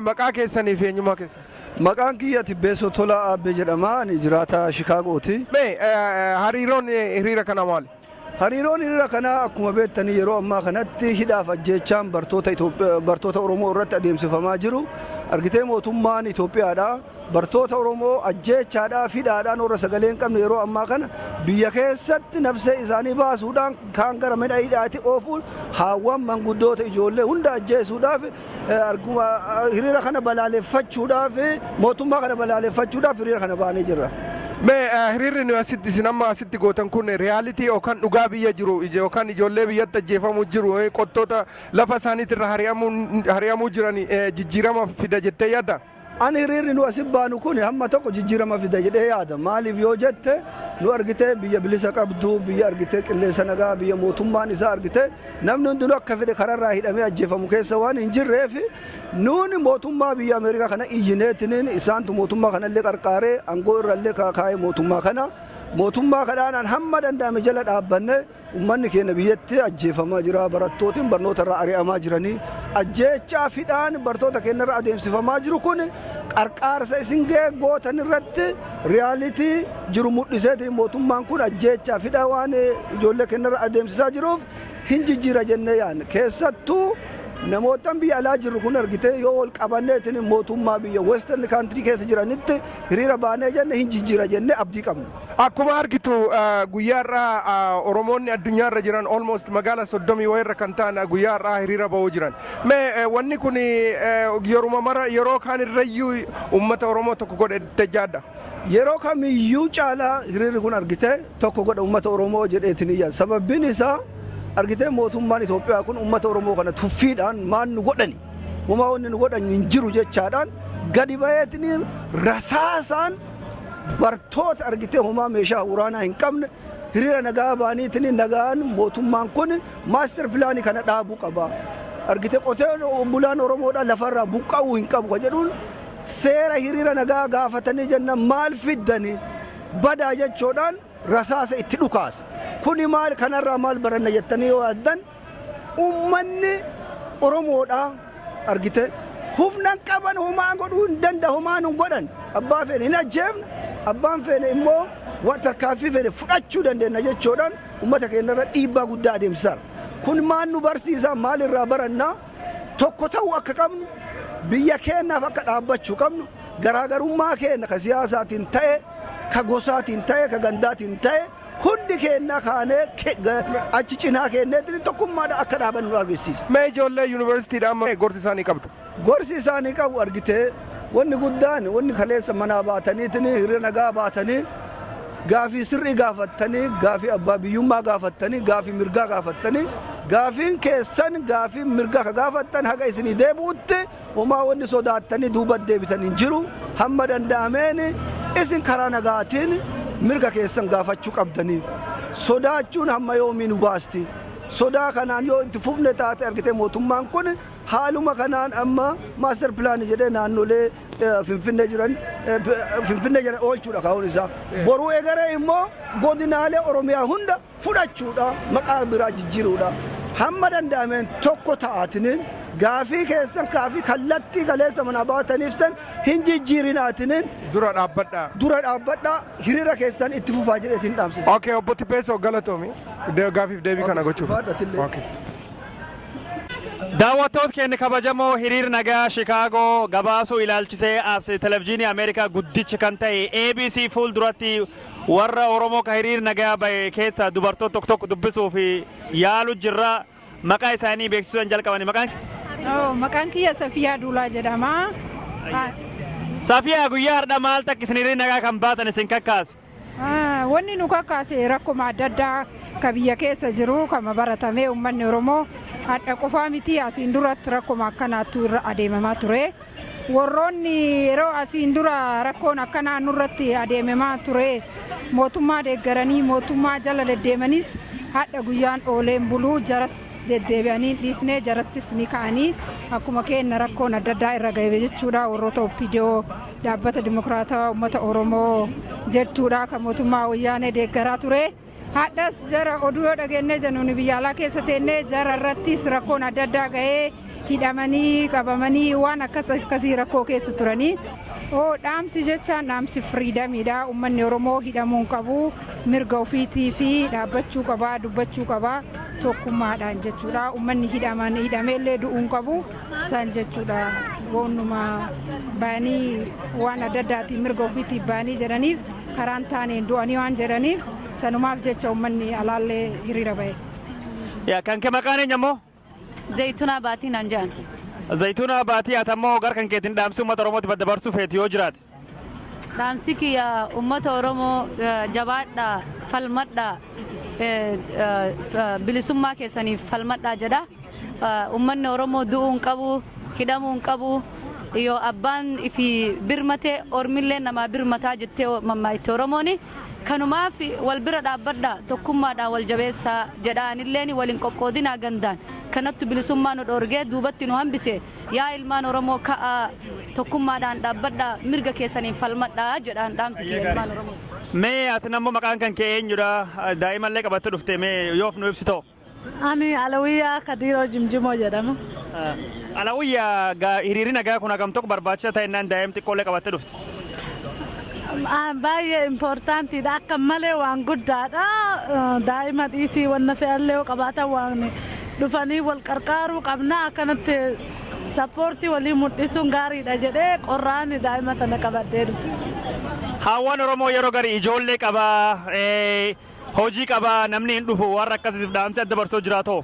Maqaa keessanii fi eenyummaa keessan. Maqaan kiyya Tibbeessoo Tolaa Aabbee jedhama. Ani jiraataa Shikaagooti. Mee hariiroon hiriira kana maali? Hariiroon hiriira kanaa akkuma beektanii yeroo ammaa kanatti hidhaaf ajjeechaan bartoota bartoota Oromoo irratti adeemsifamaa jiru argitee mootummaan Itoophiyaadha. Bartoota Oromoo ajjeechaadhaaf hidhaadhaan warra sagalee hin qabne yeroo ammaa kana biyya keessatti nafsee isaanii baasuudhaan kaan gara mana hidhaatti oofuun haawwan manguddoota ijoollee hunda ajjeesuudhaaf hiriira kana balaaleffachuudhaaf, mootummaa kana balaaleffachuudhaaf hiriira kana baanee jirra. Mee hiriirri nu asitti isin amma asitti gootan kun reality yookaan dhugaa biyya jiru yookaan ijoollee biyyatti ajjeefamuu jiru, qottoota lafa isaaniitirra hari'amuu jiran jijjiirama fida jettee yaadda? Ani hiriirri nu asi baanu kun hamma tokko jijjiirama fida jedhee yaada. Maaliif yoo jette, nu argitee biyya bilisa qabdu, biyya argitee qilleensa nagaa, biyya mootummaan isaa argitee namni hundinuu akka fedhe kararraa hidhamee ajjeefamu keessa waan hin jirreef, nuuni mootummaa biyya Ameerikaa kana iyyineetiniin isaantu mootummaa kanallee qarqaaree aangoo irrallee kaa'ee mootummaa kana mootummaa kadhaanaan hamma danda'ame jala dhaabbanne. Uummanni keenya biyyatti ajjeefamaa jira. Barattootiin barnoota irraa ari'amaa jiranii ajjeechaa fidhaan bartoota keenya irra adeemsifamaa jiru kun qarqaarsa isin gootan irratti reality jiru mul'iseetiin mootummaan kun ajjeechaa fidhaa waan ijoollee keenya irra adeemsisaa jiruuf hin jijjiira jennee yaadna. Keessattuu namootan biyya alaa jirru kun argite yoo wal qabanneetiin mootummaa biyya western country keessa jiranitti hiriira baanee jenne hin jijjiira jennee abdii qabna. Akkuma argitu guyyaa har'aa Oromoonni addunyaarra jiran almost magaala 30 wayirra kan ta'an guyyaa har'aa hiriira ba'uu jiran. Mee wanni kun yeruma mara yeroo kaan irrayyuu uummata Oromoo tokko godhe yaadda? Yeroo kamiyyuu caalaa hiriirri kun argite tokko godha uummata Oromoo jedheetiin iyya. Sababbiin isaa argitee mootummaan Itoophiyaa kun uummata Oromoo kana tuffiidhaan maan nu godhani, homaa wanni nu godhan hin jiru jechaadhaan gadi baheetiin rasaasaan bartoota argitee homaa meeshaa waraanaa hin qabne hiriira nagaa ba'aniitiin nagaan mootummaan kun master plan kana dhaabuu qaba. Argitee qotee bulaan Oromoodhaa lafarraa buqqa'uu hin qabu ka jedhuun seera hiriira nagaa gaafatanii jenna maal fiddanii badaa jechuudhaan rasaasa itti dhukaasa. Kuni maal, kanarraa maal baranna jettanii yoo yaaddan, uummanni Oromoodhaa argite humna qaban homaa godhuu hin danda'u, homaa nu godhan, abbaa feene hin ajjeefne, abbaan feene immoo tarkaanfii feene fudhachuu dandeenya jechuudhaan uummata keenya irra dhiibbaa guddaa adeemsisaara. Kun maal nu barsiisa, maal irraa barannaa? Tokko ta'uu akka qabnu, biyya keenyaaf akka dhaabbachuu qabnu, garaagarummaa keenya ka siyaasaatiin ta'e, ka gosaatiin ta'e, ka gandaatiin ta'e hundi keenya kaanee achi cinaa keenyeetiin tokkummaadhaan akka dhaabannu nu argisiisa. Mee ijoollee yuunivarsiitiidhaan amma gorsi isaanii qabdu? Gorsi isaanii qabu argitee wanni guddaan wanni kaleessa manaa baataniitiin hiriira nagaa baatanii gaafii sirrii gaafattanii, gaafii abbaa biyyummaa gaafattanii, gaafii mirgaa gaafattanii, gaafiin keessan gaafii mirgaa ka gaafattan haga isinii deebi'utti homaa wanni sodaattanii duuba deebitan hin jiru. Hamma danda'ameen isin karaa nagaatiin mirga keessan gaafachuu qabdanii. Sodaachuun hamma yoomii nu baasti? Sodaa kanaan yoo itti fufne taate argitee mootummaan kun haaluma kanaan amma master plan jedhee naannolee Finfinnee jiran Finfinnee jiran oolchuudha kaa'uun isaa. Boruu egeree immoo godinaalee Oromiyaa hunda fudhachuudha, maqaa biraa jijjiiruudha. Hamma danda'ameen tokko ta'aatiniin gaafii keessan gaafii kallattii kaleessa manaa baataniif san hin jijjiirinaatiniin Dura dhaabbadhaa. Dura dhaabbadhaa, hiriira keessan itti fufaa jedheetiin dhaamsisa. Okay, obbo Tibbeessoo, galatoomi. Gaafiif deebii kana gochuuf. Ulfaadhatillee. Okay. Daawwattoota keenya kabajamoo, hiriira nagaa Shikaagoo gabaasuu ilaalchisee as televizyiinii Ameerikaa guddicha kan ta'e ABC fuulduratti warra Oromoo ka hiriira nagaa bahe keessa dubartoota tokko tokko dubbisuu fi yaalu jirra. Maqaa isaanii beeksisuu kan jalqabani. Maqaan Oh, maqaan kiyya Safiyaa Duulaa jedhama. Safiyaa, guyyaa har'a maal takka isin hiriira nagaa kan baatan isin kakkaase? Wanni nu kakkaase rakkuma adda addaa ka biyya keessa jiru kama baratamee uummanni Oromoo hadha qofaa miti, asiin duratti rakkuma akkanaattu irra adeemamaa ture. Warroonni yeroo asiin dura rakkoon akkanaa nurratti adeemamaa ture mootummaa deeggaranii mootummaa jala deddeemanis hadha guyyaan ooleen buluu jaras deddeebi'anii hin dhiisne, jarattis ni ka'anii akkuma keenya rakkoon adda addaa irra ga'e jechuudha. Warroota OPDO, dhaabbata dimokiraatawaa uummata Oromoo jettuudha, kan mootummaa wayyaanee deeggaraa ture. Hadhas jara oduu yoo dhageenye jennu biyya alaa keessa teennee jara irrattis rakkoon adda addaa ga'ee Hidhamanii qabamanii waan akkas akkasii rakkoo keessa turanii. Oo, dhaamsi jechaan dhaamsi freedomiidha. Uummanni Oromoo hidhamuu hin qabu. Mirga ofiitii fi dhaabbachuu qabaa, dubbachuu qabaa tokkummaadhaan jechuudha. Uummanni hidhaman hidhameellee du'uu hin qabu san jechuudha. Woonnuma ba'anii waan adda addaatiin mirga ofiitiif ba'anii jedhaniif, karaan taaneen du'anii waan jedhaniif, sanumaaf jecha uummanni alaallee hiriira ba'e. Yaa, kan kee maqaan eenyu ammoo? Zayituunaa Baatii naan jedhan. Zayituunaa Baatii, ati ammoo gara kan keetiin dhaamsi uummata Oromootiif adda dabarsuu feetu yoo jiraate. Dhaamsi kiyya uummata Oromoo, jabaadhaa, falmadhaa, bilisummaa keessaniif falmadhaa jedha. Uummanni Oromoo du'uu hin qabu, hidhamuu hin qabu. Yoo abbaan ifi birmate ormillee namaa birmataa jettee mammaa'itti Oromooni. Kanumaaf wal bira dhaabbadhaa, tokkummaadhaan wal jabeessaa jedha. Anilleen waliin qoqqoodinaa gandaan. Kanattu bilisummaa nu dhoorgee duubatti nu hambise. Yaa ilmaan Oromoo, ka'aa, tokkummaadhaan dhaabbadhaa, mirga keessaniin falmadhaa jedhaan dhaamsi kiyya ilmaan Oromoo. Mee ati nammoo maqaan kan kee eenyudha? Daa'imallee qabattee dhufte, mee yoof nu ibsitoo? Ani Alawiyyaa Kadiiroo Jimjimoo jedhama. Alawiyyaa, hiriirri nagaa kun hagam tokko barbaachisaa ta'e innaan daa'ima xiqqoollee qabattee dhufte? Baay'ee importantiidha. Akka malee waan guddaadha. Daa'ima dhiisii, wanna fe'allee yoo qabaatan waan dhufanii wal qarqaaruu qabna. Akkanatti supportii walii mul'isuun gaariidha jedhee qorraan daa'ima tana qabadhee dhufe. Haawwan Oromoo yeroo gari ijoollee qabaa, hojii qabaa, namni hin dhufu, warra akkasiif dhaamsi adda dabarsoo jiraatoo?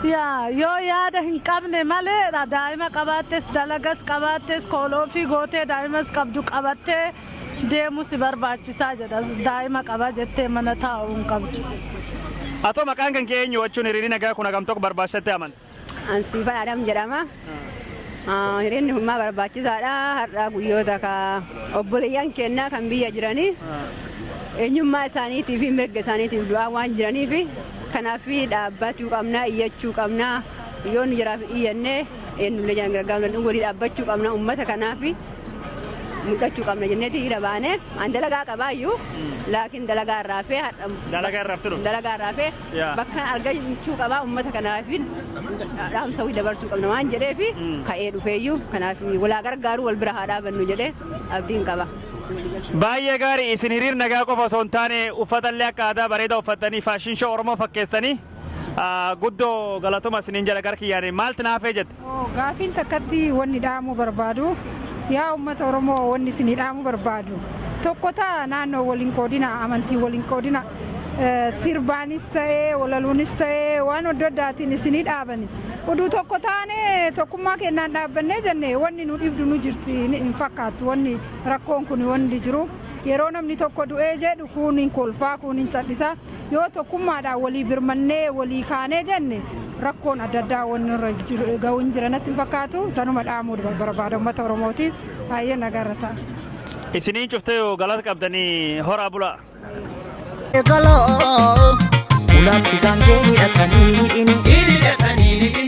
Yaa, yoo yaada hin qabne malee, daa'ima qabaattes, dalagas qabaattes, kooloo fi gootee daa'imas qabdu qabattee deemu si barbaachisaa jedha. Daa'ima qaba jettee mana taa'uu hin qabdu. Atoo maqaan kan kee eenyu jechuun hiriirri nagaa kun hagam tokko barbaachisaatti amanta? Ansiifan Adam jedhama. Hiriirri kun maa barbaachisaadha. Har'a guyyoota ka obboleeyyan kennaa kan biyya jiranii eenyummaa isaaniitii fi mirga isaaniitiif du'aa waan jiraniif, kanaaf dhaabbachuu qabna, iyyachuu qabna. Yoo nu jiraaf iyyannee eenyullee jiran gargaaruu danda'u, walii dhaabbachuu qabna, uummata kanaaf mul'achuu qabna jenneeti hiriira baane. An dalagaa qabaayyuu, laakiin dalagaa irraa hafee har'a. Dalagaa irraa haftee dhufte? Dalagaa irraa hafee bakka argachuu qabaa, uummata kanaaf dhaamsa wayii dabarsuu qabna waan jedheef ka'ee dhufeeyyuu. Kanaaf walaa gargaaruu, wal bira haa dhaabannu jedhee abdiin qaba. Baay'ee gaarii. Isin hiriir nagaa qofa osoo hin taane uffatallee akka aadaa bareedaa uffattanii fashion show Oromoo fakkeessanii, guddoo galatoma isiniin jedha. Gara kiyyaanii maalti naafee jette? Gaafiin takkatti wanni dhaamuu barbaadu, yaa uummata Oromoo, wanni isinii dhaamuu barbaadu tokko ta'a. Naannoo waliin qoodina, amantii waliin qoodina, sirbaanis ta'ee walaluunis ta'ee waan adda addaatiin isinii dhaabani. Oduu tokko taane, tokkummaa kennaan dhaabbannee jenne, wanni nu dhibdu nu jirti hin fakkaattu. Wanni rakkoon kun wanni jiruuf, yeroo namni tokko du'ee jedhu kun hin kolfaa, kun hin callisaa. Yoo tokkummaadhaan walii birmannee walii kaanee jenne, rakkoon adda addaa wanni irra ga'u hin jira natti hin fakkaatu. Sanuma dhaamuu barbaada uummata Oromootiif. Baay'ee nagaarra ta'a. Isiniin cuftee galata qabdanii, horaa bulaa. Galoo ulaatti gaangee hidhatanii hidhini.